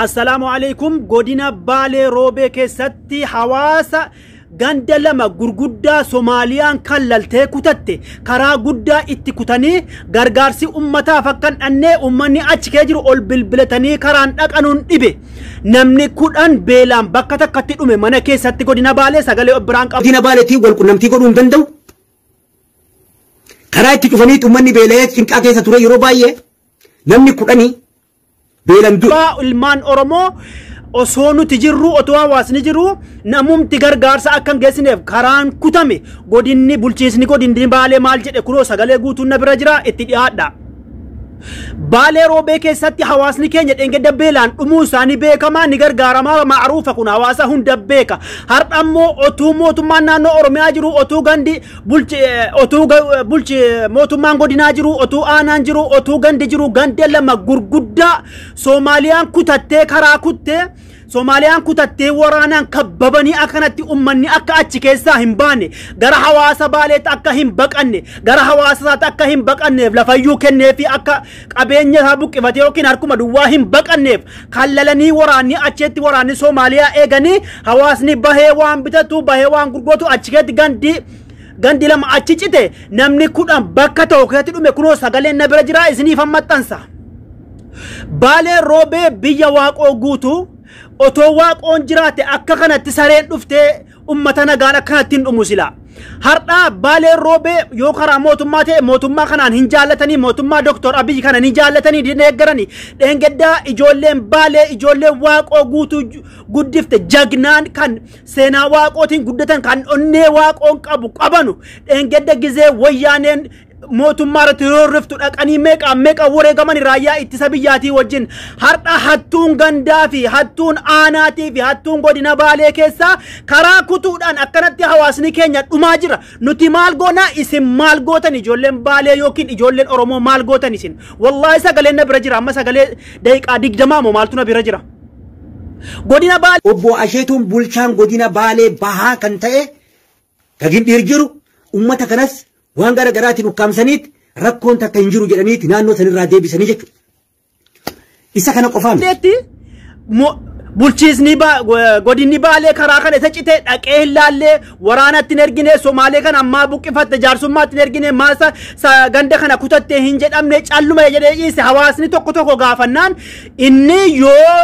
Assalaamu alaikum. Godina Baalee Roobee keessatti hawaasa ganda lama gurguddaa Somaaliyaan kallaltee kutatte karaa guddaa itti kutanii gargaarsi ummataaf akka hin dhannee ummanni achi kee jiru ol bilbilatanii karaan dhaqanuun dhibe. Namni 10 beelaan bakka takkatti dhume mana keessatti godina Baalee sagalee of biraan qabu. Godina Baaleetiin wal qunnamtii godhuu hin danda'u. Karaa itti cufanii uummanni beela'ee cinqaa keessa ture yeroo baay'ee namni 10 beelan du'e. Ilmaan Oromoo osoo nuti jirru otoo hawaasni jiru namumti gargaarsa akka hin geessineef karaan kutame godinni bulchiisni godinni Baalee maal jedhe kunoo sagalee guutuun na bira jira itti dhiyaadha. Baalee Roobee keessatti hawaasni keenya dhengedda beelaan dhumuu isaanii beekamaa ni gargaaramaa ma'ruufa kun hawaasa hunda beeka. Har'a immoo otuu mootummaan naannoo Oromiyaa jiru otuu gandi bulchi otuu bulchi mootummaan godinaa jiru otuu aanaan jiru otuu gandi jiru ganda lama gurguddaa Soomaaliyaan kutattee karaa kuttee Soomaaliyaan kutattee waraanaan kabbabanii akkanatti ummanni akka achi keessaa hin baane gara hawaasa Baaleetti akka hin baqanne gara hawaasa isaatti akka hin baqanneef lafayyuu kenneefi akka qabeenya isaa buqqifatee yookiin harkuma duwwaa hin baqanneef kallalanii waraanni achitti waraanni Soomaaliyaa eeganii hawaasni bahee waan bitatu bahee waan gurguratu achi keessatti gandi lama achi cite namni 10 bakka tokko keessatti dhume kunoo sagaleen na bira jira isiniif maxxansa. Baalee Roobee biyya Waaqoo guutuu otoo Waaqoon jiraate akka kanatti sareen dhuftee ummata nagaan akkanatti hin dhumu sila. Har'a Baalee Roobee yoo karaa mootummaa ta'e mootummaa kanaan hin jaallatanii mootummaa Dooktor Abiyyi kana ni jaallatanii ni deeggaranii dhengeddaa ijoolleen Baalee ijoolleen Waaqoo guutuu guddifte jagnaan kan seenaa Waaqootiin guddatan kan onnee Waaqoon qabu qabanu dhengedda gizee wayyaaneen mootummaa irratti roorriftu dhaqanii meeqa meeqa wareegaman raayyaa ittisa biyyaatii wajjin har'a hattuun gandaa fi hattuun aanaatii fi hattuun godina Baalee keessaa karaa kutuudhaan akkanatti hawaasni keenya dhumaa jira. Nuti maal goonaa isin maal gootan ijoolleen Baalee yookiin ijoolleen Oromoo maal gootan isin? Wallaahi sagaleen na bira jira amma sagalee daqiiqaa 20 moo maaltu na bira jira? Godina Baalee. Obbo Asheetuun bulchaan godina Baalee bahaa kan ta'e gagin jiru uummata kanas waan gara garaatiin ukkaamsaniit rakkoon takka hin jiru jedhaniiti naannoo sanirraa deebisanii jechuudha. Isa kana qofaan. Bulchiisni godinni Baalee karaa kana isa cite dhaqee hin laallee waraanatti hin ergine Somaalee kana ammaa buqqifatte jaarsummaatti hin ergine maasa ganda kana kutattee hin jedhamne calluma jedhee dhiise hawaasni tokko tokko gaafannaan inni yoo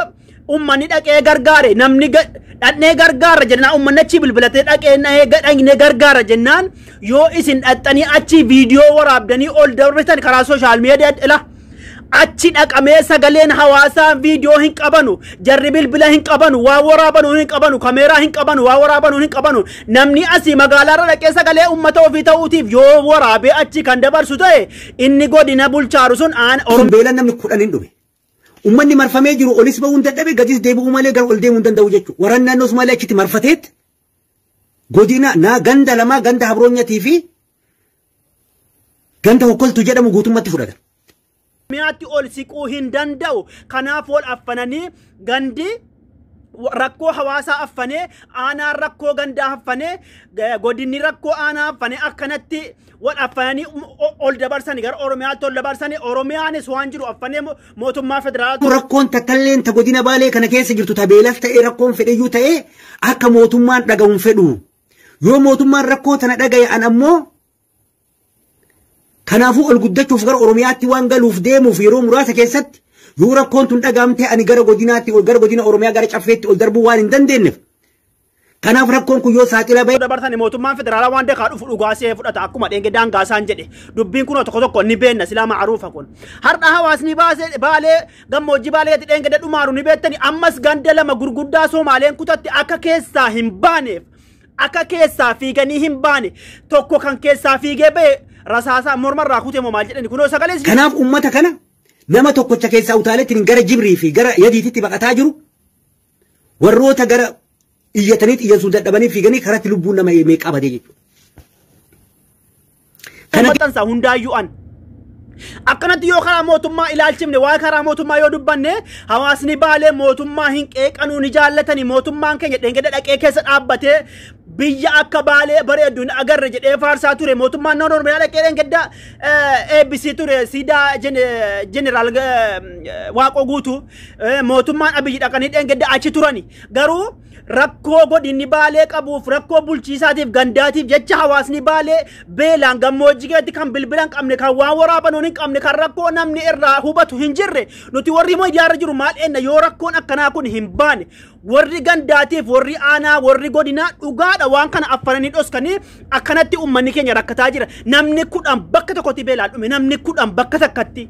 ummanni dhaqee gargaare namni dhaqnee gargaara jennaan ummanni achi bilbilatee dhaqee dhaqnee gargaara jennaan yoo isin dhaqxanii achi viidiyoo waraabdanii ol darbitan karaa sooshaal miidiyaa ila achi dhaqamee sagaleen hawaasaa viidiyoo hin qabanu jarri bilbila hin qabanu waa waraabanu hin qabanu kameeraa hin qabanu waa waraabanu hin qabanu namni asii magaalaarra dhaqee sagalee uummata ofii ta'uutiif yoo waraabee achi kan dabarsu ta'e inni godina bulchaaru sun aan Oromoo beelaan namni 10 hin dhume. Ummanni marfamee jiru olis ba'uu hin dadhabe gadis deebi'uu malee gara ol deemuu hin danda'u jechuudha. Waraanni naannoo Somaaliyaa achitti marfateet godina naa ganda lamaa ganda Habroonyatii fi ganda Hokkoltuu jedhamu guutummaatti fudhatan. Mi'aatti ol siquu hin danda'u. Kanaaf ol affananii gandi rakkoo hawaasaa affanee aanaan rakkoo gandaa affanee godinni rakkoo aanaa affanee akkanatti wal affananii ol dabarsanii gara Oromiyaatti ol dabarsanii Oromiyaanis waan jiru affanee mootummaa federaalaa. Rakkoon takkalleen ta godina Baalee kana keessa jirtu ta beelaf ta'ee rakkoon fedheyyuu ta'ee akka mootummaan dhaga'uun fedhu. Yoo mootummaan rakkoo tana dhaga'e an ammoo kanaafuu ol guddachuuf gara Oromiyaatti waan galuuf deemuuf yeroo muraasa keessatti yoo rakkoon tun dhagaamtee ani gara godinaatti gara godina Oromiyaa gara Caffeetti ol darbuu waan hin dandeenyeef kanaaf rakkoon kun yoo saaxila ba'e. Dabarsanii mootummaan federaalaa waan deekaa dhufu dhugaasee fudhata akkuma dheenge daangaasaan jedhe dubbiin kun tokko tokko ni beenna silaa ma'aruufa kun har'a hawaasni Baalee gammoojjii Baaleetti dheenge dhumaaru ni beektani ammas ganda lama gurguddaa Somaaleen kutatti akka keessaa hin baaneef akka keessaa fiiganii hin baane tokko kan keessaa fiigee ba'e rasaasaa mormarraa kutee moo maal jedhani kunoo sagalee. Kanaaf uummata kana nama tokkocha keessaa utaaleetiin gara Jibrii fi gara Yadiititti baqataa jiru warroota gara iyyatanii xiyyeessuu dadhabanii fiiganii karatti lubbuun nama meeqa badee jechuudha. Kana maxxansa hundaayyuu an. Akkanatti yoo karaa mootummaa ilaalchifne waa karaa mootummaa yoo dubbanne hawaasni Baalee mootummaa hin qeeqanuu ni jaallatanii mootummaan keenya dhengedda dhaqee keessa dhaabbatee Biyya akka Baalee bareeddu hin agarre jedhee faarsaa ture. Mootummaan naannoo Oromiyaa dhaqee dheengadda eebbisii ture siidaa jeneraal Waaqoo Guutuu. Mootummaan Abiyyi dhaqanii dheengadda achi turani. Garuu rakkoo godinni Baalee qabuuf, rakkoo bulchiisaatiif, gandaatiif jecha hawaasni Baalee beelaan gammoojjii keessatti kan bilbila hin qabne, kan waan waraabanuun hin qabne, kan rakkoo namni irraa hubatu hin jirre, nuti warri miidiyaarra jiru maal eenna yoo rakkoon akkanaa kun hin baane? Warri gandaatiif, warri aanaa, warri godinaa dhugaadha waan kana affananii dhoskanii akkanatti uummanni keenya rakkataa jira. Namni 10 bakka tokkotti beelaan dhume, namni 10 bakka takkatti.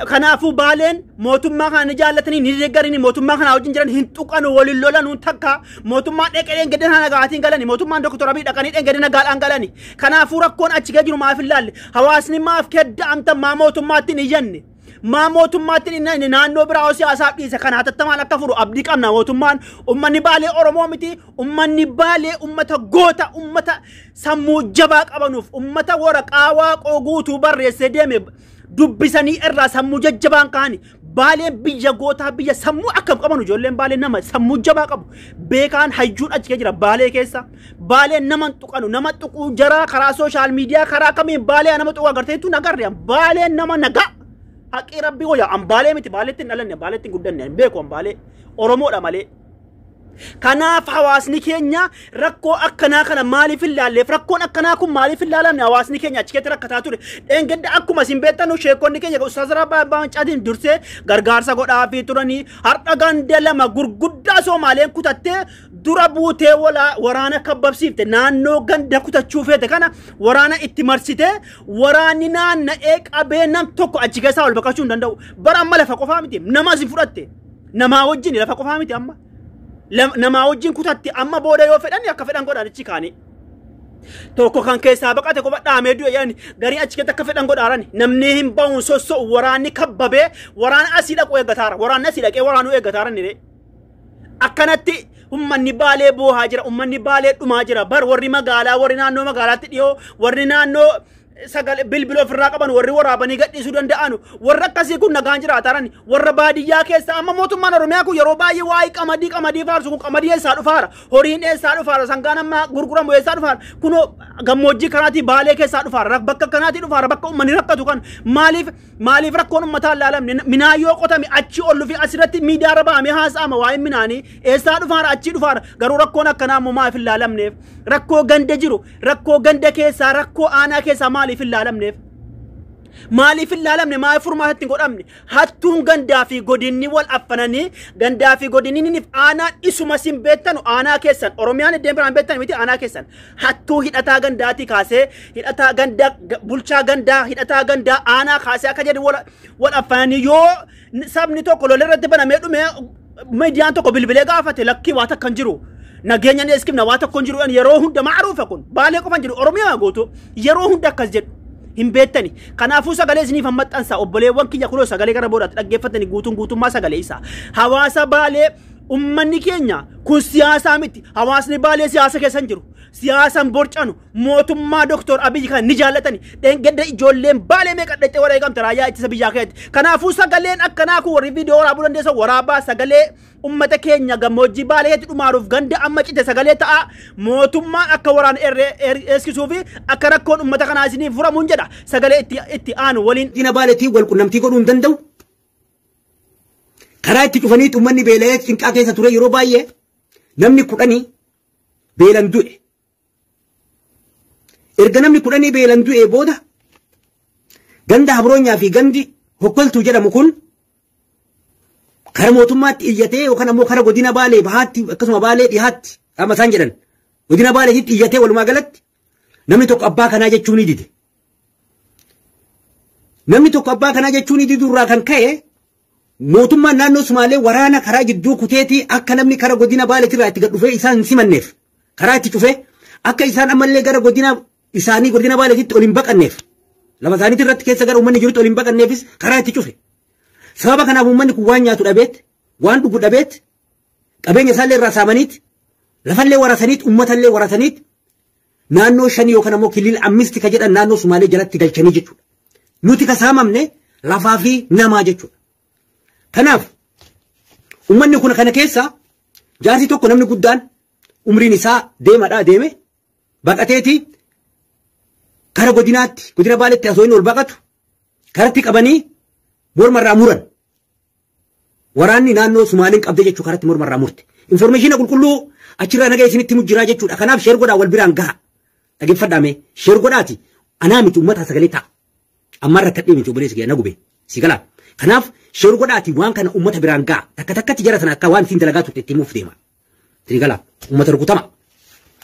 Kanaafuu Baaleen mootummaa kana ni jaallatanii, ni deeggaranii, mootummaa kana wajjin jiran hin tuqanu, waliin lolanuu takka. Mootummaan dheqee dheengadde nagaatiin galani, mootummaan Doktor Abiy dhaqanii dheengadde nagaadhaan galani. Kanaafuu rakkoon achi gad jiru maaf hin laalle? Hawaasni maaf kedda'amta? Maa mootummaatti hin iyyanne? Maa mootummaatti hin iyyanne? Naannoo biraa siyaasaaf dhiise kana hatattamaan akka furu abdii qabna mootummaan. Uummanni Baalee Oromoo miti. Uummanni Baalee uummata goota, uummata sammuu jabaa qabanuuf, uummata waraqaa Waaqoo Guutuu barreessee deeme dubbisanii irraa sammuu jajjabaan ka'ani. Baaleen biyya gootaa, biyya sammuu akkam qaban. Ijoolleen Baalee nama sammuu jabaa qabu, beekaan hayyuun achi keessa jira Baalee keessa. Baaleen nama tuqanu, nama tuquu jaraa karaa social media, karaa kamiin Baalee nama tuqu agarteetu nagarre. Baaleen nama nagaa, haqii rabbii wayyaa. An Baalee miti, Baaleetti hin dhalanne, Baaleetti hin guddanne, hin beeku an Baalee, Oromoodha malee. Kanaaf hawaasni keenya rakkoo akkanaa kana maaliif hin laalleef? Rakkoon akkanaa kun maaliif hin laalamne? Hawaasni keenya achi keessatti rakkataa ture. Dheengadda akkuma isin beektanu sheekonni keenya Ustaaz Rabbaa Abbaa dursee gargaarsa godhaafii turanii, har'a ganda lama gurguddaa Somaaleen kutattee dura buutee waraana kabbabsiifte, naannoo ganda kutachuu feete kana waraana itti marsitee, waraanni naanna'ee qabee nam tokko achi keessaa ol baqachuu hin danda'u. Bara amma lafa qofaa miti, nama isin fudhatte, namaa wajjin lafa qofaa miti, amma namaa wajjin kutatti. Amma booda yoo fedhan akka fedhan godhan achi kaanii. Tokko kan keessaa baqate qofa dhaamee du'e jedhani, garii achi keessatti akka fedhan godhaaran, namni hin ba'uun sosso'u, waraanni kabbabee waraana asii dhaqu eeggataara, waraanni asii dhaqee waraanuu eeggataara ni. Akkanatti ummanni Baalee boohaa jira, ummanni Baalee dhumaa jira. Bar warri magaalaa, warri naannoo magaalaatti dhiyoo, warri naannoo sagalee bilbila ofirraa qaban, warri waraabanii gadhiisuu danda'an, warra akkasii kun nagaan jiraataran. Warra baadiyyaa keessa amma mootummaan Oromiyaa kun yeroo baay'ee waa'ee qamadii qamadii faarsu kun qamadii eessaa dhufaara? Horiin eessaa dhufaara? Sangaan amma gurguramu eessaa dhufaara? Kunoo gammoojjii kanaatii Baalee keessaa dhufaara, bakka kanaatii dhufaara. Bakka uummanni rakkatu kan maaliif rakkoon uummataa ilaalamne? Minaan yoo qotame achi ol dhufi asirratti miidiyaarra ba'amee haasa'ama. Waa'ee minaanii eessaa dhufaara? Achii dhufaara. Garuu rakkoon akkanaa immoo maaliif hin ilaalamneef? Rakkoo ganda jiru, rakkoo ganda keessaa, rakkoo aanaa keessaa maaliif hin ilaalamneef? Maaliif hin ilaalamne? Maaliif furmaata hin godhamne? Hattuun gandaa fi godinni wal affananii, gandaa fi godinni aanaan isuma sin beektanu, aanaa keessan Oromiyaan iddeen biraan beektan miti, aanaa keessan hattuu hidhataa gandaatii kaasee, hidhataa gandaa, bulchaa gandaa, hidhataa gandaa aanaa kaasee akka jedhu wal affananii, yoo sabni tokko lola irratti banamee dhume miidiyaan tokko bilbilee gaafate, lakkii waa takka hin jiru, nageenya ni eskifna, waa tokko hin jiru. Yeroo hunda ma'aruufa kun Baalee qofa hin jiru, Oromiyaa guutuu yeroo hunda akkas jedhu hin beektani. Kanaafuu sagalee isiniif maxxansa, obboleewwan kiyya. Kunoo sagalee gara boodaatti dhaggeeffatani guutuun guutummaa sagalee isaa. Hawaasa Baalee, ummanni keenya kun siyaasaa miti. Hawaasni Baalee siyaasa keessa hin jiru. Siyaasaan borcanu, mootummaa Doktor Abiyyi kan ni jaallatani. Dheengadda ijoolleen Baalee meeqa dhaqxee warra eegamte raayyaa ittisa biyyaa keessatti. Kanaafuu sagaleen akkanaa kun warri viidiyoo waraabuu dandeessan waraabaa, sagalee ummata keenya gammoojjii Baaleetti dhumaaruuf ganda amma cite sagalee ta'a. Mootummaan akka waraana eeskisuu fi akka rakkoon ummata kanaa isiniif furamuun jedha, sagalee itti aanu waliin. Godina Baaleetiin wal qunnamtii godhuu hin danda'u. Karaa itti cufaniitu uummanni beela'ee cinqaa keessa ture. Yeroo baay'ee namni 10 beelan du'e. Erga namni 10 beelan du'e booda ganda Habroonyaa fi gandi Hokkoltuu jedhamu kun kara mootummaatti iyyatee yookaan ammoo kara godina Baalee Bahaatti, akkasuma Baalee Dhihaatti amma isaan jedhan godina Baaleetitti iyyatee, walumaa galatti namni tokko abbaa kanaa jechuu ni dide. Namni tokko abbaa kanaa jechuu ni didu irraa kan ka'e mootummaan naannoo Sumaalee waraana karaa jidduu kuteetii akka namni kara godina Baaleetirraa itti gad dhufee isaan hin simanneef karaa itti cufee, akka isaan ammallee gara godina isaanii godina Baaleetitti ol hin baqanneef, lafa isaaniitti irratti keessa gara uummanni jirutti ol hin baqanneefis karaa itti cufe. Sababa kanaaf uummanni kun waan nyaatu dhabeet, waan dhugu dhabeet, qabeenya isaallee irraa saamaniit, lafallee warasaniit, uummatallee warasaniit, naannoo shanii yookaan ammoo kilil ammisti ka jedhan naannoo Sumaalee jalatti galchanii jechuudha. Nuti ka saamamne lafaa fi namaa jechuudha. Kanaaf uummanni kun kana keessa Jaarsi tokko namni guddaan umriin isaa deemadhaa deeme baqateeti kara godinaatti godina Baaleetti osoo inni ol baqatu karatti qabanii mormarraa muran. Waraanni naannoo Sumaaliin qabdee jechuu karatti mormarraa murte. Informeeshina qulqulluu achirraa nagaa isinitti himu jiraa jechuudha. Kanaaf share godhaa wal biraan gaha. Dhaggeeffadhaa mee share godhaati anaa miti uummata sagalee ta'a. Ammarra kadhee miti obboleessi kiyya na gube si galaa. Kanaaf share godhaati waan kana uummata biraan gaha. Takka takkatti jara sana akka waan ittiin dalagaa turte itti himuuf deema. Si galaa uummata rukutama.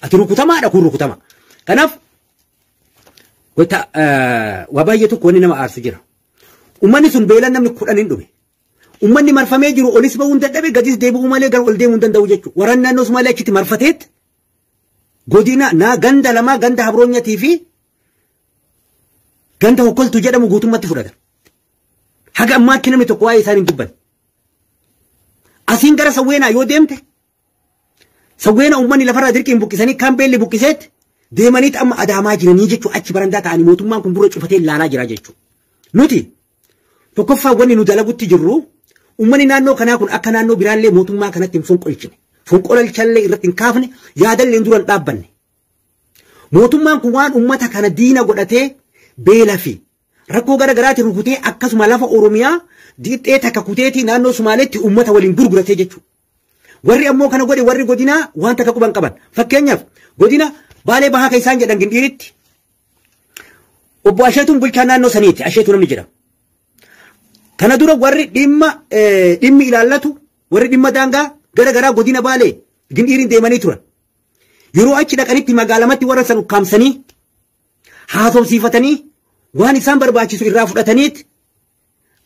Ati rukutamaadha kun rukutama. Kanaaf wanta waa baay'ee tokko wanni nama aarsu jira. Uummanni sun beelaan namni 10 hin dhume. Uummanni marfamee jiru olis ba'uu hin dadhabe gadis deebi'uu malee gara ol deemuu hin danda'u jechuudha. Waraanni naannoo Sumaalee achitti marfateet godina naa ganda lamaa ganda Habroonyatii fi ganda Hokkoltuu jedhamu guutummaatti fudhatan. Haga ammaatti namni tokko waa'ee isaan hin dubbanne. Asiin gara Sawweenaa yoo deemte Sawweena uummanni lafarraa dirqiin buqqisanii kan beelli buqqiseet deemaniit amma adaamaa jiranii jechuudha. Achi barandaa ta'anii mootummaan kun dura cufatee ilaalaa jira jechuudha. Nuti tokkoffaa wanni nu dalagutti jirru uummanni naannoo kanaa kun akka naannoo biraallee mootummaa kanatti hin fonqolchine. Fonqolchallee irratti hin kaafne yaadallee dura hin dhaabbanne. Mootummaan kun waan uummata kana diina godhatee beela fi rakkoo gara garaatiin rukutee akkasuma lafa Oromiyaa diixxee takka kuteetii naannoo Sumaaleetti uummata waliin gurguratee jechuudha. Warri ammoo kana godhe warri godinaa waan takka quban qaban. Fakkeenyaaf godina Baalee Bahaa kan isaan jedhan Gindhiiritti obbo Asheetuun bulchaa naannoo saniiti. Asheetuu namni jedhama. Kana dura warri dhimmi ilaallatu warri dhimma daangaa gara garaa godina Baalee Gindhiiriin deemanii turan. Yeroo achi dhaqanitti magaalamatti warra san ukkaamsanii haasofsiifatanii waan isaan barbaachisu irraa fudhataniit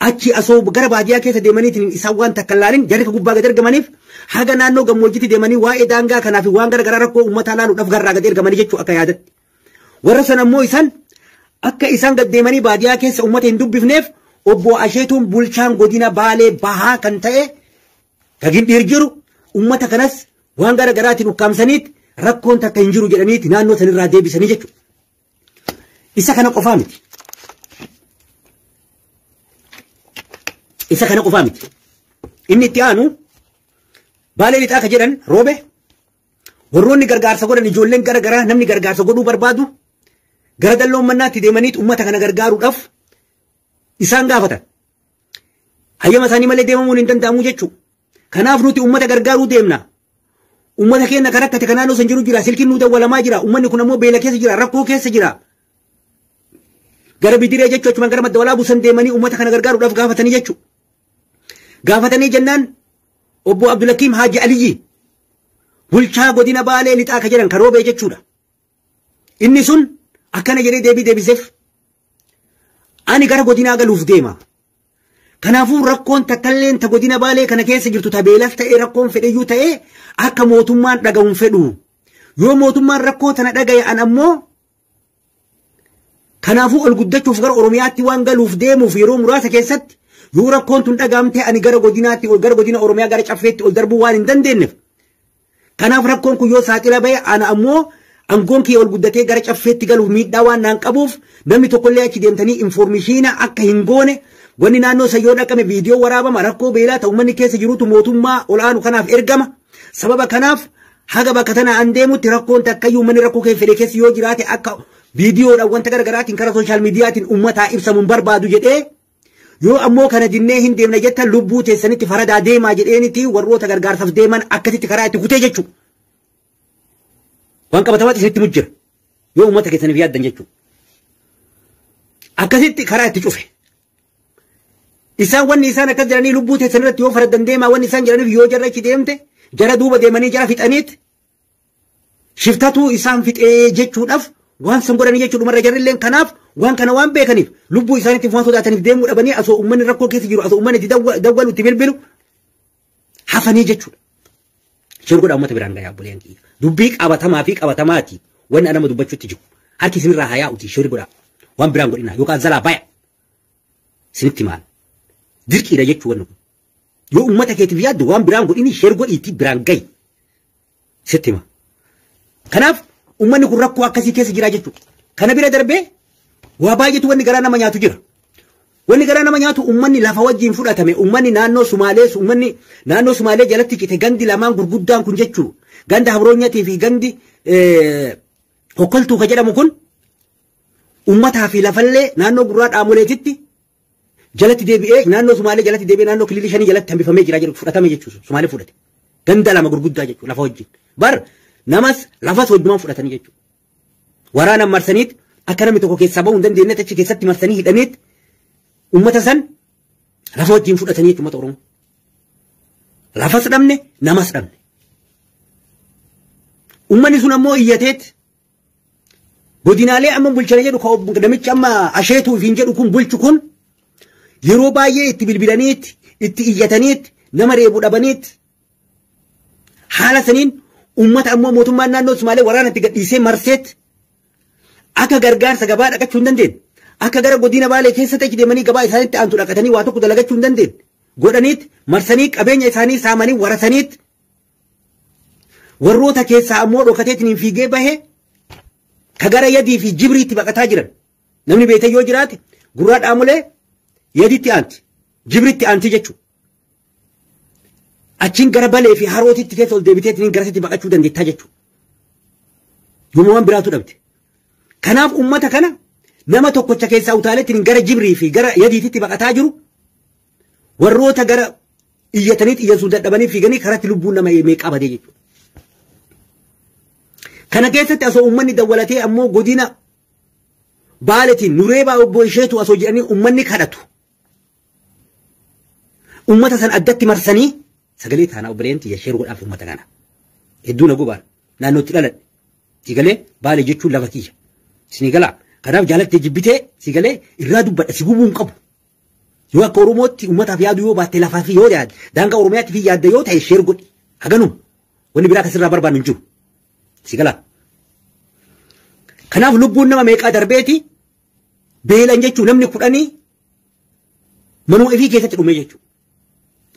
achi asoo gara baadiyyaa keessa deemaniitiin isaan waan takka laalin jarri gubbaa gad ergamaniif haga naannoo gammoojjiitti deemanii waa'ee daangaa kanaa fi waan gara garaa rakkoo uummataa laaluudhaaf garraa gad ergamanii jechuu akka yaadatti. Warra sana ammoo isaan akka isaan gad deemanii baadiyyaa keessa uummata hin dubbifneef obbo Asheetuun bulchaan godina Baalee Bahaa kan ta'e ka Gindhiir jiru uummata kanas waan gara garaatiin ukkaamsaniit rakkoon takka hin jiru jedhaniiti naannoo sanirraa deebisanii jechuudha. Isa kana qofaa miti. Isa kana qofaa miti. Inni itti aanu Baalee Lixaa ka jedhan roobe warroonni gargaarsa godhan ijoolleen gara garaa namni gargaarsa godhuu barbaadu gara dalloo mannaatti deemaniit uummata kana gargaaruudhaaf isaan gaafatan. Hayyama isaanii malee deemamuun hin danda'amu jechuudha. Kanaaf nuti uummata gargaaruu deemna. Uummata keenya kan rakkate kan naannoo san jiru jira. Silkiin nu dawwalamaa jira. Uummanni kun ammoo beela keessa jira. Rakkoo keessa jira. Gara bidiree jechuudha achumaan gara madda walaabuu san deemanii uummata kana gargaaruudhaaf gaafatanii jechuudha. Gaafatanii jennaan obbo Abdulhakiim Haaji Aliyyi bulchaa godina Baalee Lixaa ka jedhan kan roobee jechuudha. Inni sun akkana jedhee deebii deebiseef. Ani gara godinaa galuuf deema. Kanaafuu rakkoon takkalleen ta godina Baalee kana keessa jirtu ta beelaf ta'ee rakkoon fedheyyuu ta'ee akka mootummaan dhaga'uun fedhu. Yoo mootummaan rakkoo tana dhagaye an ammoo kanaafuu ol guddachuuf gara Oromiyaatti waan galuuf deemuuf yeroo muraasa keessatti yoo rakkoon tun dhagaamte ani gara godinaatti ol gara godina Oromiyaa gara caffeetti ol darbuu waan hin dandeenyeef. Kanaaf rakkoon kun yoo saaxila ba'e ana ammoo angoon kiyya ol guddatee gara caffeetti galuuf miidhaa waan naan qabuuf namni tokkollee achi deemtanii informeeshiina akka hin goone wanni naannoo san yoo dhaqame viidiyoo waraabama rakkoo beelaa ta'u uummanni keessa jirutu mootummaa ol'aanu kanaaf ergama. Sababa kanaaf haga bakka tana an deemutti rakkoon takkayyuu uummanni rakkoo keessa fedhe keessa yoo jiraate akka viidiyoodhaan wanta garaagaraatiin karaa sooshaal miidiyaatiin uummataa ibsamuun barbaadu jedhee yoo ammoo kana dinnee hin deemne jettan lubbuu teessanitti faradaa deemaa jedheeniti warroota gargaarsaaf deeman akkasitti karaa itti kutee jechuudha. Waan qabatamaatti isinitti mujjira yoo uummata keessaniif yaaddan jechuudha. Akkasitti karaa itti cufe. Isaan wanni isaan akkas jedhanii lubbuu teessan irratti yoo faraddan deemaa wanni isaan jedhaniif yoo jarra achi deemte jara duuba deemanii jara fixaniit shiftatuu isaan fixee jechuudhaaf waan san godhanii jechuudha marra jarrilleen kanaaf waan kana waan beekaniif lubbuu isaaniitiif waan sodaataniif deemuu dhabanii asoo uummanni rakkoo keessa jiru asoo uummanni itti dawwalu itti bilbilu hafanii jechuudha. Share godhaa uummata biraan gahaa obboleeyyan kiyya. Dubbii qabatamaa fi qabatamaati wanni anama dubbachuutti jiru. Harki isinirraa haa yaa'uti share godhaa waan biraan godhina yookaan zalaa baya isinitti maal dirqiidha jechuu wanni kun. Yoo uummata keetiif yaaddu waan biraan godhini share godhiitii biraan gahi sitti hima. Kanaaf uummanni kun rakkoo akkasii keessa jira jechuudha. Kana bira darbee waa baay'eetu wanni garaa nama nyaatu jira. Wanni gara nama nyaatu uummanni lafa wajjin fudhatame uummanni naannoo Sumaalee uummanni naannoo Sumaalee jalatti cite gandi lamaan gurguddaan kun jechuu ganda Habroonyatii fi gandi Hokkoltuu ka jedhamu kun uummataa fi lafallee naannoo gurraa dhaamoleetitti jalatti deebi'ee naannoo Sumaalee jalatti deebi'ee naannoo kililii shanii jalatti hambifamee jira jedhu fudhatame jechuudha Sumaalee fudhate ganda lama gurguddaa jechuudha lafa wajjin bar namas lafas wajjumaan fudhatanii jechuudha waraana marsaniit akka namni tokko keessaa bahuu hin dandeenye achi keessatti marsanii hidhaniit ummata san lafa wajjin fudhatanii jechuudha uummata Oromoo. Lafas dhabne namas dhabne. Uummanni sun ammoo iyyateet godinaalee amma bulchana jedhu namichi amma asheetuu fi jedhu kun bulchu kun yeroo baay'ee itti bilbilaniit itti iyyataniit nama reebu dhabaniit haala saniin uummata ammoo mootummaan naannoo Sumaalee waraana itti gadhiisee marseet akka gargaarsa gabaa dhaqachuu hin dandeenye. Akka gara godina Baalee keessatti achi deemanii gabaa isaaniitti aantu dhaqatanii waa tokko dalagachuu hin dandeenye. Godhaniit marsanii qabeenya isaanii saamanii warasaniit warroota keessaa ammoo dhokateetiin fiigee bahe ka gara yadii fi jibriitti baqataa jiran. Namni beekte yoo jiraate gurraa dhaamolee yaditti aanti jibriitti aanti jechuudha. Achiin gara Balee fi harootitti keessa ol deebiteetiin garasitti baqachuu dandeettaa jechuudha. Yooma biraatu dhabde. Kanaaf uummata kana nama tokkocha keessaa utaaleetiin gara jibrii fi gara yadiititti baqataa jiru warroota gara iyyataniit iyyansuu dadhabanii fiiganii karatti lubbuun nama meeqaa badee jechuudha. Kana keessatti asoo uummanni dawwalatee ammoo godina Baaleetiin nureebaa obbo isheetu asoo jedhanii uummanni kadhatu. Uummata san addatti marsanii sagalee taanaa obboleen tiyya sheer godhaaf uummata kana. Hedduu na gubaan naannootti dhaladhe. Sigalee Baalee jechuun lafa kiyya. Isinii galaa. Kanaaf jaalattee jibbitee sigalee irraa dubbadha si gubuu hin qabu. Yoo akka Oromootti uummataaf yaadu yoo baatte lafaa fi yoo yaadde daangaa Oromiyaatti fi yaadda yoo ta'e sheer godhi. Haganuma wanni biraa kasirraa barbaannu hin jiru. Sigalaa. Kanaaf lubbuun nama meeqaa darbeeti beelan jechuun namni kudhanii manuma ifii keessatti dhume jechuudha.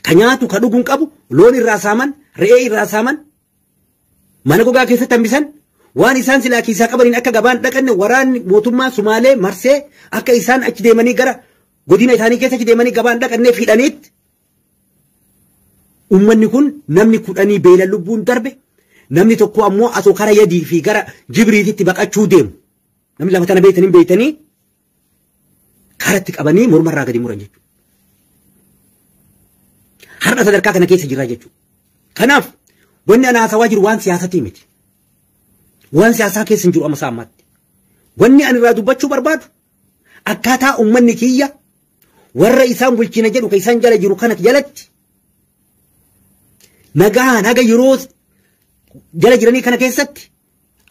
Ka nyaatu ka dhuguun qabu loon irraa saaman re'ee irraa saaman mana gogaa keessatti hambisan waan isaan silaa kiisaa qabaniin akka gabaan dhaqanne waraanni mootummaa Sumaalee marsee akka isaan achi deemanii gara godina isaanii keessa achi deemanii gabaan dhaqannee hidhaniitti uummanni kun namni kudhanii beela lubbuun darbe namni tokko ammoo asoo kara yadii fi gara jibriititti baqachuu deemu namni lafa tana beeytanii beeytanii karatti qabanii mormarraa gadi muran jechuudha. Har'a sadarkaa kana keessa jirra jechuudha. Kanaaf wanni ana haasawaa jiru waan siyaasatii miti. Waan siyaasaa keessa hin jiru amma ammaatti. Wanni ani irraa dubbachuu barbaadu akkaataa uummanni kiyya warra isaan bulchina jedhu kan isaan jala jiru kana jalatti nagaan haga yeroo jala jiranii kana keessatti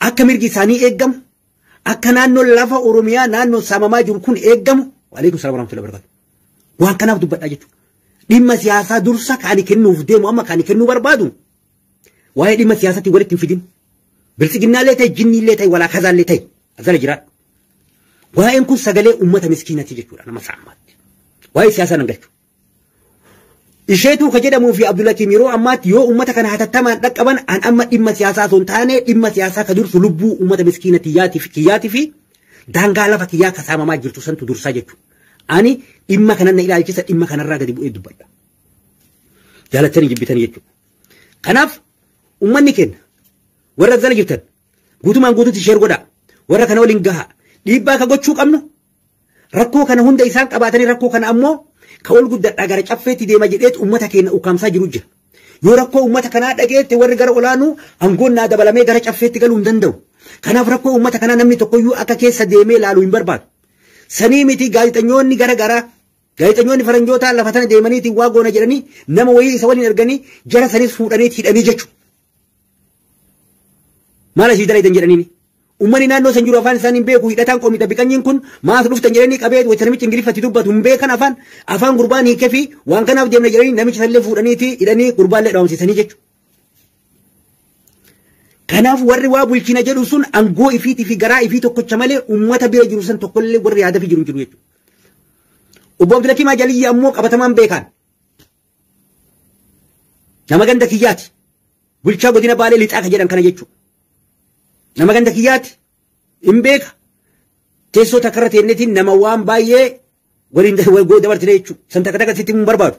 akka mirgi isaanii eeggamu akka naannoo lafa Oromiyaa naannoo saamamaa jiru kun eeggamu. Waalaikum salaam warahmatullahi wabarakatuh. Waan kanaaf dubbadhaa jechuudha. Dhimma siyaasaa dursa kan ani kennuuf deemu amma kan ani kennuu barbaadu waa'ee dhimma siyaasaatti walitti hin fidin. Biltsiginnaallee ta'e jinniillee ta'e walaa kazaallee ta'e azala jiraadhu. Waa'een kun sagalee uummata miskiinati jechuudha nama saamaatti. Waa'ee siyaasaa nan galchu. Isheetuu ka jedhamuu fi Abdulhakiim yeroo ammaatti yoo uummata kana hatattamaan dhaqqaban an amma dhimma siyaasaa osoo hin taane dhimma siyaasaa ka dursu lubbuu uummata miskiina kiyyaatii fi daangaa lafa kiyyaa ka saamamaa jirtu santu dursaa jechuudha. Ani dhimma kanan na ilaalchisa dhimma kanarraa gadi bu'ee dubbadha. Jaalattanii jibbitanii jechuudha. Kanaaf uummanni keenya warra jala jirtan guutumaan guututti sheer godhaa warra kana waliin gahaa dhiibbaa ka gochuu qabnu rakkoo kana hunda isaan qabaatanii rakkoo kana ammoo ka ol guddadhaa gara caffeetti deema jedheet uummata keenya ukkaamsaa jiru jira. Yoo rakkoo uummata kanaa dhageette warri gara olaanuu aangoon naa dabalamee gara caffeetti galuu hin danda'u. Kanaaf rakkoo uummata kanaa namni tokkoyyuu akka keessa deemee laaluu hin barbaadu. Sanii miti gaazexeessitoonni gara garaa gaazexeessitoonni faranjootaa lafa tana deemaniitiin waa goona jedhanii nama wayii isa waliin erganii jara sanis fuudhanii hidhanii jechuudha. Maal asii dalaytan jedhaniini? Uummanni naannoo san jiru afaan isaanii hin beeku hidhataan qoomita biqanyiin kun maas dhuftan jedhanii qabee wayita namichi Ingiliffatti dubbatu hin beekan afaan gurbaan hiikee fi waan kanaaf deemna jedhanii namicha sanillee fuudhaniiti hidhanii gurbaallee dhaamsisanii jechuudha. Kanaaf warri waa bulchina jedhu sun aangoo ifiitii fi garaa ifii tokkocha malee uummata bira jiru san tokkollee warri yaada fi jiru hin jiru jechuudha. Obbo Abdulhakiim Ajaliyyi ammoo qabatamaan beekan. Nama ganda kiyyaati. Bulchaa godina Baalee lixaa ka jedhan kana jechuudha. Nama ganda kiyyaati. Hin beeka. Teessoo takkarra teennetiin nama waan baay'ee Waliin dabarsine jechuudha. San takka takka sitti hin barbaadu.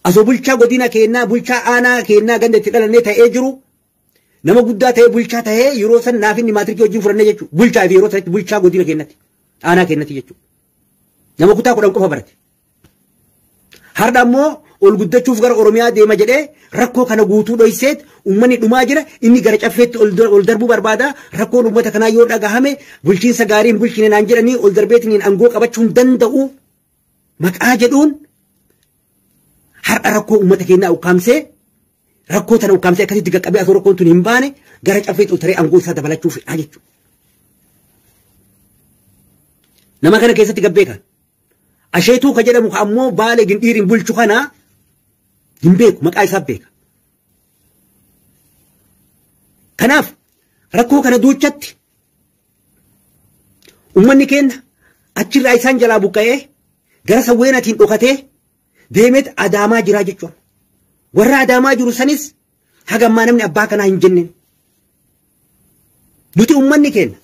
Asoo bulchaa godina keenyaa, bulchaa aanaa keenyaa ganda itti dhalannee ta'ee jiru, nama guddaa ta'ee bulchaa ta'ee yeroo san naaf inni maatirikii wajjin fudhannee jechuudha. Bulchaa fi yeroo sanatti bulchaa godina keenyatti, aanaa keenyatti jechuudha. Nama kutaa 10 qofa barate. Har'a ammoo ol guddachuuf gara Oromiyaa deema jedhee rakkoo kana guutuu dhoyseet uummanni dhumaa jira. Inni gara caffeetti ol darbuu barbaada. Rakkoon uummata kanaa yoo dhagahame bulchiinsa gaarii hin bulchine naan jedhanii ol darbeetiin aangoo qabachuu hin danda'u maqaa jedhuun har'a rakkoo uummata keenyaa ukkaamsee, rakkoo tana ukkaamsee akkasitti qaqqabee osoo rakkoon tun hin baane gara caffeetti ol taree aangoo isaa dabalachuu fedhaa jechuudha. Nama kana keessatti gabbeekan. Asheetuu ka jedhamu ka ammoo Baalee Gindhiiriin bulchu kana hin beeku, maqaa isaa beeka. Kanaaf rakkoo kana duuchatti uummanni keenya achirraa isaan jalaa buqqa'ee gara Sawweenaatiin dhokatee deemeet Adaamaa jiraa jechuudha. Warra Adaamaa jiru sanis hagammaa namni abbaa kanaa hin jenneen. Nuti uummanni keenya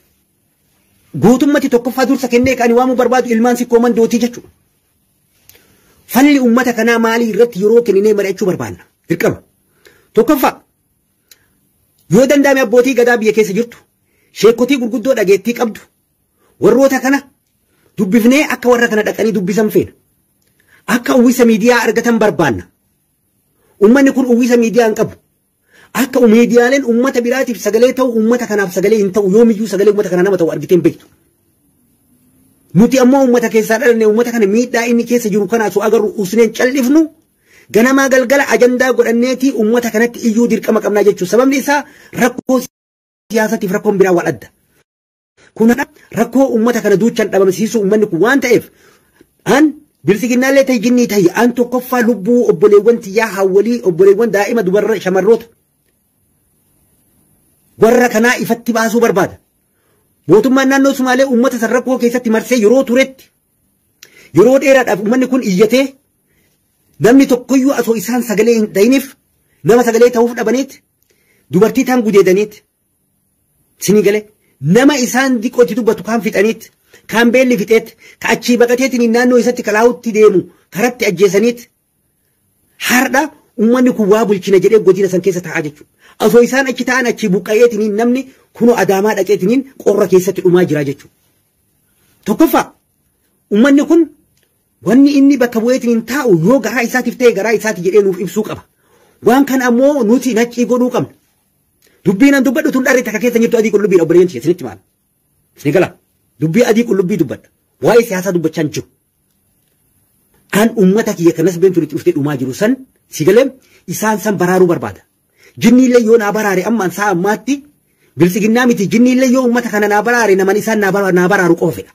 guutummatti tokkoffaa dursa kennee kan waamuu barbaadu ilmaan sikkoo mandootii jechuudha. Falli uummata kanaa maalii irratti yeroo kenninee mari'achuu barbaanna? Dirqama. Tokkoffaa yoo danda'ame abbootii gadaa biyya keessa jirtu, sheekotii gurguddoo dhageettii qabdu, warroota kana dubbifnee akka warra kana dhaqanii dubbisan feena. Akka uwwisa miidiyaa argatan barbaanna. Uummanni kun uwwisa miidiyaa hin qabu. Akka miidiyaaleen uummata biraatiif sagalee ta'u uummata kanaaf sagalee hin ta'u, yoomiyyuu sagalee uummata kanaa nama ta'u argitee hin beektu. Nuti ammoo uummata keessaa dhalanne, uummata kana miidhaa inni keessa jiru kana osoo agarru usneen callifnu, ganamaa galgala ajandaa godhanneetii uummata kanatti iyyuu dirqama qabnaa jechuudha. Sababni isaa rakkoo siyaasatiif rakkoon biraa wal adda. Kun rakkoo uummata kana duuchaan dhabamsiisuu uummanni kun waan ta'eef an bilisiginnaallee ta'e jinnii ta'e an tokkoffaa lubbuu obboleewwan tiyyaa hawwalii obboleewwan daa'ima dubarra shamarroota warra kanaa ifatti baasuu barbaada. Mootummaan naannoo Sumaalee uummata san rakkoo keessatti marsee yeroo turetti yeroo dheeraadhaaf uummanni kun iyyatee namni tokkoyyuu osoo isaan sagalee hin ta'iniif nama sagalee ta'uuf dhabaniit dubartii taan gudeedaniit sinii galee nama isaan diqootti dubbatu kaan fixaniit kaan beelli fixeet ka achii baqateetiin naannoo isatti kalaa'utti deemu karatti ajjeesaniit har'a uummanni kun waa bulchina jedhee godina san keessa taa'aa jechuudha. Osoo isaan achi taa'an achii buqqa'eetiniin namni kunoo Adaamaa dhaqeetiniin qorra keessatti dhumaa jira jechuudha. Tokkoffaa uummanni kun wanni inni bakka bu'eetiniin taa'u yoo garaa isaatiif ta'e garaa isaati jedhee nuuf ibsuu qaba. Waan kana ammoo nuti naccii godhuu qabna. Dubbiin an dubbadhu tun dharri takka keessa jirtu adii qullubbiidha obboleeyyan kiyya isinitti maal? Isin gala. Dubbii adii qullubbii dubbadha. Waa'ee siyaasaa dubbachaa hin jiru. An uummata kiyya kanas beentu itti dhuftee dhumaa jiru san si galee isaan san baraaruu barbaada. Jinniillee yoo naa baraare amma an sa'a ammaatti bilisiginnaa miti, jinniillee yoo uummata kana naa baraare naman isaan naa baraaru qofa fedha.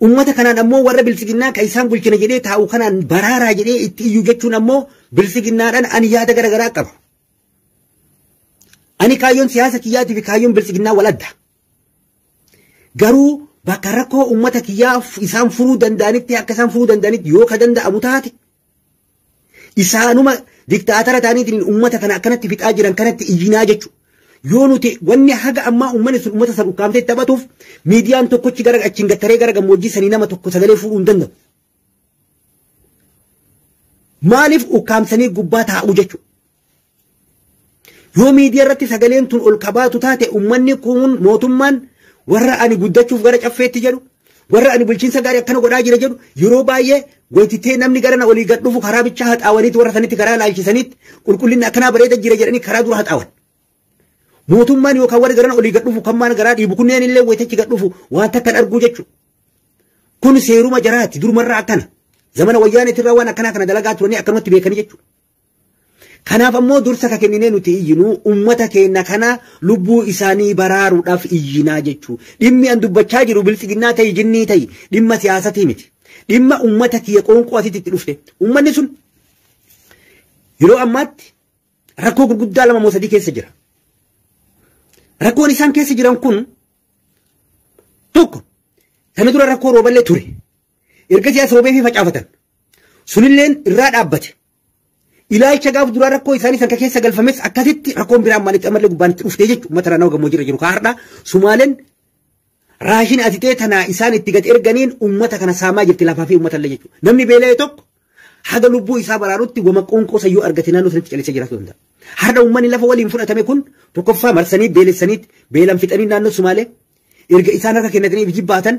Uummata kanaan ammoo warra bilisiginnaa kan isaan bulchina jedhee taa'u kanaan baraaraa jedhee itti iyyuu jechuun ammoo bilisiginnaadhaan ani yaada garaagaraa qaba. Ani kaayyoon siyaasa kiyyaatii fi kaayyoon bilisiginnaa wal adda. Garuu bakka rakkoo uummata kiyyaa isaan furuu danda'anitti akka isaan furuu danda'anitti yoo ka danda'amu taate isaanuma diktaatara ta'aniitiin uummata kana akkanatti fixaa jiran kanatti iyyinaa jechuudha. Yoo nuti wanni haga ammaa uummanni sun uummata san ukkaamtee taphatuuf miidiyaan tokkochi gara achiin gattaree gara gammoojjii sanii nama tokko sagalee fuudhuu hin danda'u. Maaliif ukkaamsanii gubbaa taa'u jechuudha. Yoo miidiyaa irratti sagaleen tun ol kabaatu taate uummanni kun mootummaan warra ani guddachuuf gara caffeetti jedhu, warra ani bulchiinsa gaarii akkana godhaa jira jedhu yeroo baay'ee goytitee namni gara na olii gad dhufu karaa bichaa haxaawaniitti warra sanitti karaa laalchisaniitti qulqullinni akkanaa bareeda jira jedhanii karaa dura haxaawan. Mootummaan yookaan warri gara olii gad dhufu kan maan garaa dhiibu kunneen illee wayitachi gad dhufu waan takkan arguu jechuudha. Kun seeruma jaraati durumarraa akkana. Zamana wayyaaneetirraa waan akkanaa kana dalagaa turanii akkanumatti beekanii jechuudha. Kanaaf ammoo dursa ka kenninee nuti iyyinuu uummata keenya kana lubbuu isaanii baraaruudhaaf iyyinaa jechuudha. Dhimmi an dubbachaa jiru bilisiginnaa ta'e jinnii ta'e dhimma siyaasatii miti. Dhimma uummata kiyya qoonqoo asitti itti dhufte. Uummanni sun yeroo ammaatti rakkoo gurguddaa 2 moo 3 keessa jira. Rakkoon isaan keessa jiran kun tokko kana dura rakkoo rooballee ture. Ergasii as roobee fi facaafatan. Sunilleen irraa dhaabbate. Ilaalcha gaaf duraa rakkoo isaanii san keessa galfames akkasitti rakkoon biraan maalitti ammallee gubbaan itti dhuftee jechuudha. Uummata naannoo gammoojjii irra jiru kaa'aadha. Sumaaleen Raashin atitee tanaa isaan itti gad erganiin uummata kana saamaa jirti lafaa fi uummata illee jechuudha. Namni beela'e tokko haga lubbuu isaa baraarutti wama qoonqoo sayyoo argate naannoo sanitti callisee jiraachuu danda'a. Har'a uummanni lafa waliin fudhatame kun tokkoffaa marsanii beelessaniitti beelan fixanii naannoo Sumaalee erga isaan harka kennatanii if jibbaatan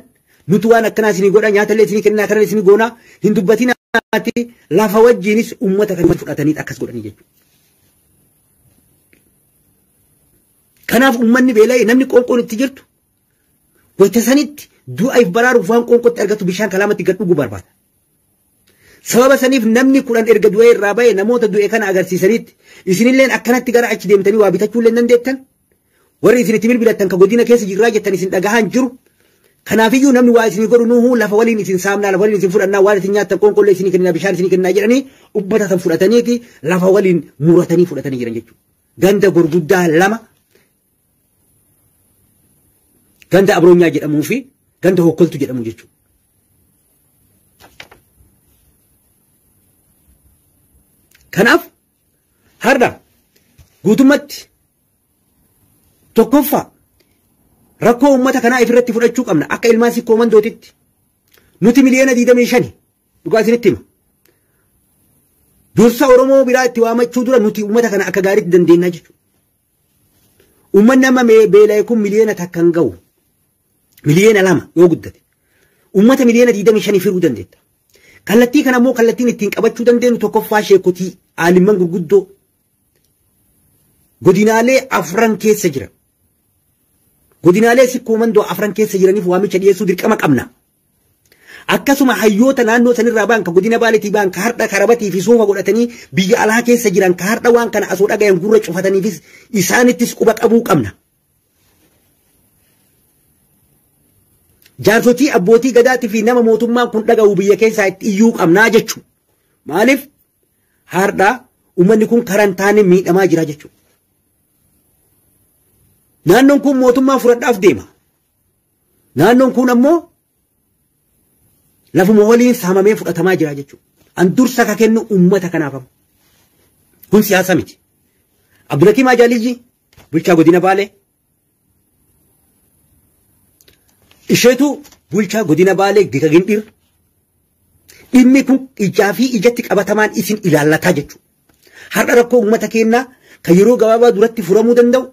nuti waan akkanaa isinii godha nyaatallee isinii kennaa kana isinii goonaa hin dubbatinaati lafa wajjiinis uummata kana fudhatanii akkas godhanii jechuudha. Kanaaf uummanni beela'e namni qoonqoon itti jirtu wayita sanitti du'a if baraaruuf waan qoonqootti argatu bishaan kalaamatti gad dhuguu barbaada. Sababa saniif namni 10 erga du'ee irraa ba'e namoota du'e kana agarsiisanitti isinilleen akkanatti gara achi deemtanii waa bitachuu illee dandeettan warri isinitti bilbilattan ka godina keessa jirraa jettan isin dhagahaan jiru. Kanaafiyyuu namni waa isinii godhu nuhuu lafa waliin isin saamnaa lafa waliin isin fudhannaa waan isin nyaattan qoonqollee isinii kennaa bishaan isinii kennaa jedhanii ubbata san fudhataniiti lafa waliin muratanii fudhatanii jiran jechuudha. Ganda gurguddaa lama ganda Abroonyaa jedhamuu fi ganda Hokkoltu jedhamu jechuudha. Kanaaf har'a guutummaatti tokkoffaa rakkoo uummata kanaa ifirratti fudhachuu qabna akka ilmaan sikkoo mandootitti. Nuti miliyoona 25 dhugaa isinitti hima. Dursa Oromoo biraa itti waamachuu dura nuti uummata kana akka gaariitti dandeenya jechuudha. Uummanni amma beela'e kun miliyoona 1 hin ga'u. Miliyoona 2 yoo guddate. Uummata miliyoona 25 firuu dandeetta. Kallattii kana immoo kallattiin ittiin qabachuu dandeenyu tokkoffaa sheekotii aalimman gurguddoo godinaalee 4 keessa jira. Godinaalee sikkoo mandoo 4 keessa jiraniif waamicha dhiyeessuu dirqama qabna. Akkasuma hayyoota naannoo sanirraa ba'an ka godina Baaleetii ba'an ka har'a karabatii fi suufa godhatanii biyya alaa keessa jiran ka har'a waan kana asoo dhagayan gurra cufataniifis isaanittis quba qabuu qabna. Jaarsotii abbootii gadaatii fi nama mootummaan kun dhaga'u biyya keessaa itti iyyuu qabnaa jechuudha. Maaliif har'a uummanni kun karantaanii miidhamaa jira jechuudha. Naannoon kun mootummaa fudhadhaaf deema. Naannoon kun ammoo lafuma waliin saamamee fudhatamaa jira jechuudha. An dursa ka kennu uummata kanaaf. Kun siyaasa miti. Abdulhakiim Ajaaliyyi bulchaa godina Baalee. Isheetu bulchaa godina Baalee Gika Gindhir. Dhimmi kun ijaa fi ijatti qabatamaan isin ilaallataa jechuudha. Har'a rakkoo uummata keenyaa kan yeroo gabaabaa duratti furamuu danda'u.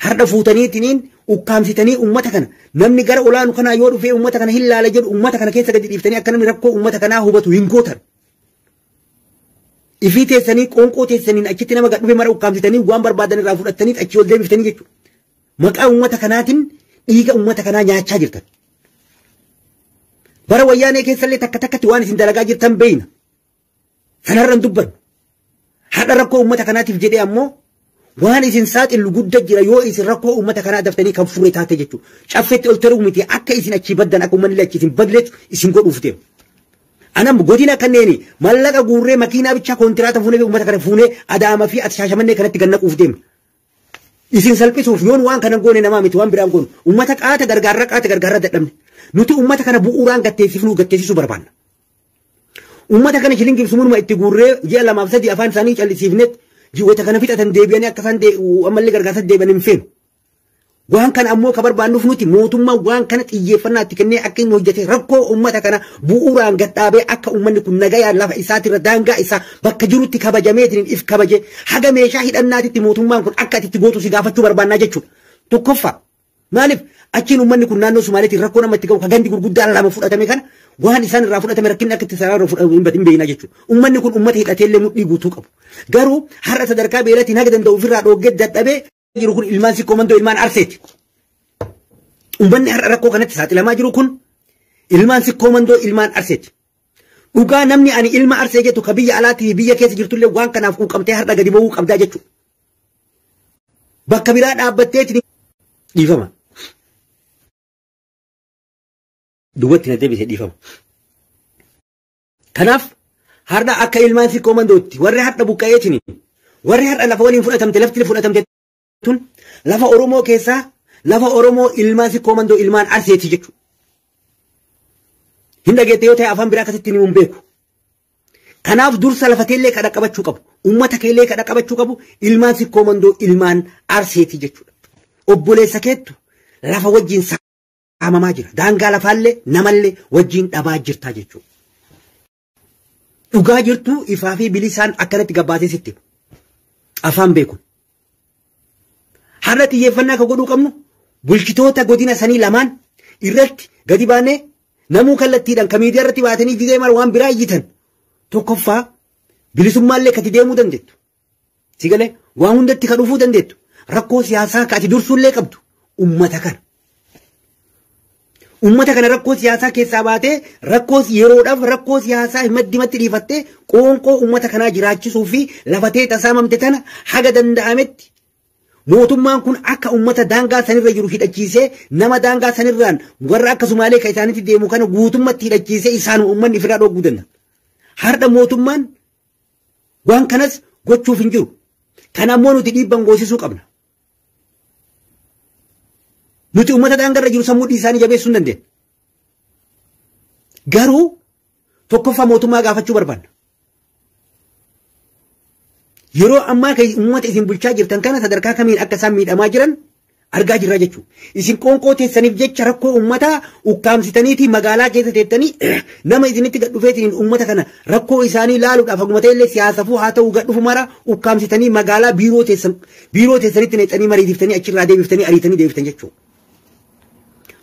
Har'a fuutaniitiniin ukkaamsitanii uummata kana namni gara olaanu kanaa yoo dhufee uummata kana hin laala jedhu uummata kana keessa gadi dhiiftanii akka namni rakkoo uummata kanaa hubatu hin gootan. Ifii teessanii qoonqoo teessaniin achitti nama gad dhufe mara ukkaamsitanii waan barbaadan irraa fudhattanii achii ol deebiftanii jechuudha. Maqaa uummata kanaatiin dhiiga uummata kanaa nyaachaa jirtan. Bara wayyaanee keessallee takka takkatti waan isin dalagaa jirtan beeyna. Sanarra hin dubbannu. Har'a rakkoo uummata kanaatiif jedhee ammoo waan isin saaxilu guddaa jira yoo isin rakkoo uummata kanaa daftanii kan furre taate jechuudha. Caffeetti ol taruu miti akka isin achii baddan akka uummanni achi isin badleetu isin godhuuf deema. Anam godina kanneeni mallaqa guurree makiinaa bichaa kontiraata fuunee uummata kana fuunee Adaama fi Shaashamannee kanatti gannaquuf deema. Isin salphisuuf yoon waan kana goone namaa miti waan biraan goonu uummata qaata gargaarra dadhabne. Nuti uummata kana bu'uuraan gatteessifnuu gatteessisuu barbaanna. Uummata kana shilingiif sumunuma itti guurree ji'a 2 fi 3 afaan isaanii callisiifnetti ji'oota kana fixatan deebi'anii akka isaan ammallee gargaarsa deebi'an hin feenu. Waan kana ammoo ka barbaannuuf nuti mootummaa waan kana xiyyeeffannaa itti kennee akka inni hojjete rakkoo uummata kana bu'uuraan gadhaabee akka uummanni kun nagayaan lafa isaatirra daangaa isaa bakka jirutti kabajameetiin if kabaje haga meeshaa hidhannaatitti mootummaan kun akka itti gootu si gaafachuu barbaannaa jechuudha. Tokkoffaa maaliif achiin uummanni kun naannoo Somaaliitiin rakkoo namatti gahu ka gandi gurguddaan 2 fudhatame kana waan isaan irraa fudhatame rakkinni akka itti sarara fudhatame hin beekna jechuudha. Uummanni kun uummata hidhateellee mudhii guutuu qabu. Garuu har'a sadarkaa beelatiin haga danda'u ofirraa dhoggee dadhabee jiru kun ilmaan sikkoo mandoo ilmaan Arseeti. Uummanni har'a rakkoo kanatti saaxilamaa jiru kun ilmaan sikkoo mandoo ilmaan Arseeti. Dhugaa namni ani ilma Arsee jettu ka biyya alaatii fi biyya keessa jirtullee waan kanaaf quuqamtee har'a gadi ba'uu qabdaa jechuudha. Bakka biraa dhaabbatteeti dhiifama. Duubatti na deebisee dhiifama. Kanaaf har'a akka ilmaan sikkoo mandootti warri har'a buqqa'eetini warri har'a lafa waliin fudhatamte lafti fudhatamte tun lafa Oromoo keessaa lafa Oromoo ilmaan sikkoo mandoo ilmaan Arseeti jechuudha. Hin dhageette yoo ta'e afaan biraa akkasitti ni beeku. Kanaaf dursa lafa keellee kadha qabachuu qabu. Uummata keellee kadha qabachuu qabu ilmaan sikkoo mandoo ilmaan Arseeti jechuudha. Obboleessa keettu lafa wajjin Saamamaa jira. Daangaa lafaallee namallee wajjin dhabaa jirtaa jechuudha. Dhugaa jirtu ifaa fi bilisaan akkanatti gabbaatee sitti afaan beeku. Har'a xiyyeeffannaa akka godhuu qabnu bulchitoota godina sanii lamaan irratti gadi baanee namuu kallattiidhaan ka miidiyaa irratti baatanii gizee mara waan biraa iyyitan tokkoffaa bilisummaallee kati deemuu dandeettu. Si galee waan hundatti ka dhufuu dandeettu rakkoo siyaasaa ka ati dursuullee qabdu ummata kana. Ummata kana rakkoo siyaasaa keessaa baatee rakkoo yeroodhaaf rakkoo siyaasaa maddimatti dhiifattee qoonqoo ummata kanaa jiraachisuu fi lafatee tasaamamte tana haga danda'ametti mootummaan kun akka ummata daangaa sanirra jiru hidhachiisee nama daangaa sanirraan warra akka Sumaalee ka isaanitti deemu kana guutummatti hidhachiisee isaan uummanni ofirraa dhooguu danda'a. Har'a mootummaan waan kanas gochuuf hin jiru. Kana ammoo nuti dhiibban goosisuu qabna. Nuti uummata daangarra jiru sammuu isaanii jabeessuu hin dandeenye. Garuu tokkoffaa mootummaa gaafachuu barbaanna. Yeroo ammaa kan uummata isin bulchaa jirtan kana sadarkaa kamiin akka isaan miidhamaa jiran argaa jirra jechuudha. Isin qoonqoo teessaniif jecha rakkoo uummataa ukkaamsitaniitii magaalaa keessa teettanii nama isinitti gad dhufeetiin uummata kana rakkoo isaanii laaluudhaaf haguma ta'ellee siyaasafuu haa ta'u gad dhufu mara ukkaamsitanii magaalaa biiroo teessanitti neexanii mariitiftanii achirraa deebiftanii ariitanii deebiftan jechuudha.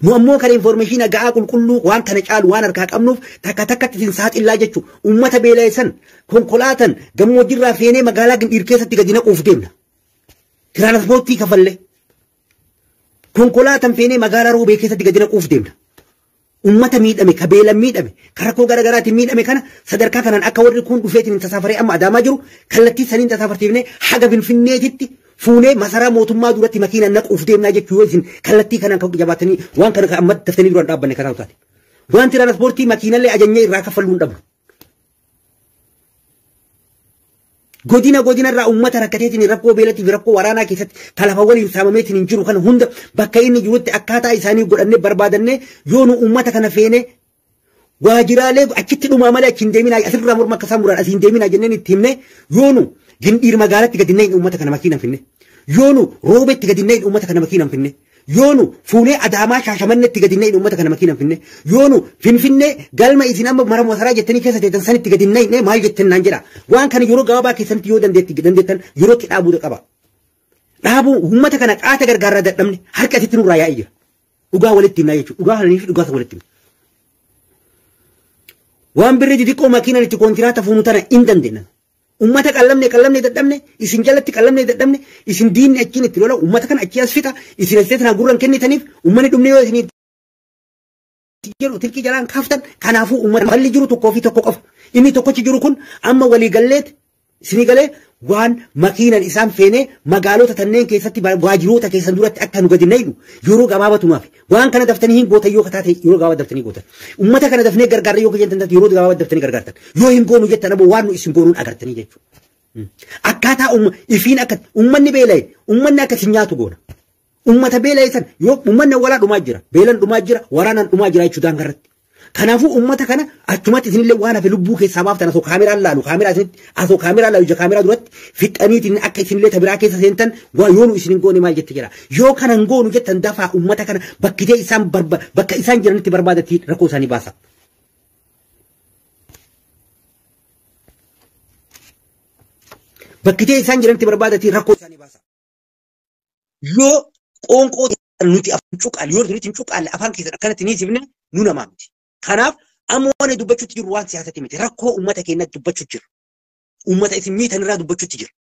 Nu ammoo kana information ga'aa qulqulluu waan kana caalu waan harkaa qabnuuf takka takkatti isin saaxillaa jechuudha. Uummata beela'e konkolaatan gammoojjiirraa feenee magaalaa Gindhiir keessatti gadi naquuf deemna. Tiraanspoortii kafallee. Konkolaatan feenee magaalaa Roobee keessatti gadi naquuf deemna. Uummata miidhame, ka beelan miidhame, ka rakkoo garaagaraatiin miidhame kana sadarkaa kanaan akka warri kun dhufeetiin tasaafaree amma adaamaa jiru kallattii saniin tasaafartiifnee haga Finfinneetitti fuunee masaraa mootummaa duratti makiina naquuf deemnaa jechuu yoo isin kallattii kanaan kan jabaatanii waan kana amma daftanii duraan dhaabbanne karaa taate. Waan tiraanspoortii makiinallee ajajnee irraa kaffaluu hin dhabnu. Godina godinarraa uummata rakkateetiin rakkoo beelatiif rakkoo waraanaa keessatti kalafa waliin saamameetiin hin jiru kana hunda bakka inni jirutti akkaataa isaanii godhannee barbaadannee yoo nu uummata kana feene waajjiraalee achitti dhumaa malee achi hin deeminaa asirraa morma akka isaan muraan asii hin deeminaa jenneen itti himne yoo nu Gindhiir magaalatti gadi na'in uummata kana makiinaan finne yoo nu Roobetti gadi na'in uummata kana makiinaan finne yoo nu fuunee Adaamaa Shaashamannetti gadi na'in uummata kana makiinaan finne yoo nu Finfinnee galma isin amma mara masaraa jettanii keessa teettan sanitti gadi na'in maal jettan naan jedha. Waan kana yeroo gabaabaa keessatti yoo dandeettan yerootti dhaabuu qaba. Dhaabuu uummata kana qaata gargaarraa dadhabne harka asitti nurraa yaa'ee jira. Dhugaa walitti himnaa jechuudha. Dhugaa kananii fi dhugaa walitti himna. Waan birri xixiqqoo makiinaan itti kontiraata fuunu tana hin dandeenye. Uummata qallamne dadhabne isin jalatti qallamne dadhabne isin diinni achiin itti lola uummata kana achii as fixa isin as tana gurran kennitaniif uummanni dhumne yoo isin jedhu tilkii jalaan kaaftan kanaafuu uummata balli jiru tokkoo fi tokko qofa inni tokkochi jiru kun amma walii galleet isinii galee waan makiinan isaan feenee magaalota tanneen keessatti waajjiroota keessan duratti akka nu gadi naynu yeroo gabaabatumaaf waan kana daftanii hin gootan yoo kataate yeroo gabaabaa daftanii gootan uummata kana dafnee gargaarra yoo jettan taate yeroo gabaabaa daftanii gargaartan yoo hin goonu jettan ammoo waan nu isin goonuun agartanii jechuudha. Akkaataa ifiin akka uummanni beela'e uummanni akka isin nyaatu goona. Uummata beela'e san yoo uummanni walaa dhumaa jira beelan dhumaa jira waraanaan dhumaa jira jechuudha daangarratti. Kanaafuu uummata kana achumatti isinillee waan hafe lubbuu keessaa baaftan asoo kaameraan laalu kaameraa isinitti asoo kaameraa laalu ija kaameraa duratti fixxaniitiin akka isinillee tabiraa keessa seentan yoo nu isin hin goone maal jette jira. Yoo kana hin goonu jettan dafaa uummata kana bakkitee isaan bakka isaan jiranitti barbaadatti rakkoo isaanii baasa. Bakkitee isaan jiranitti barbaadatti rakkoo isaanii baasa. Yoo qoonqoo nuti afaan cuqaale yoo nuti hin cuqaale afaan keessan akkanatti ni sifne nu namaa miti. Kanaaf amma waan dubbachuutti jiru waan siyaasatti miti. Rakkoo uummata keenyatti dubbachuutti jiru. Uummata isin miitan irraa dubbachuutti jiru.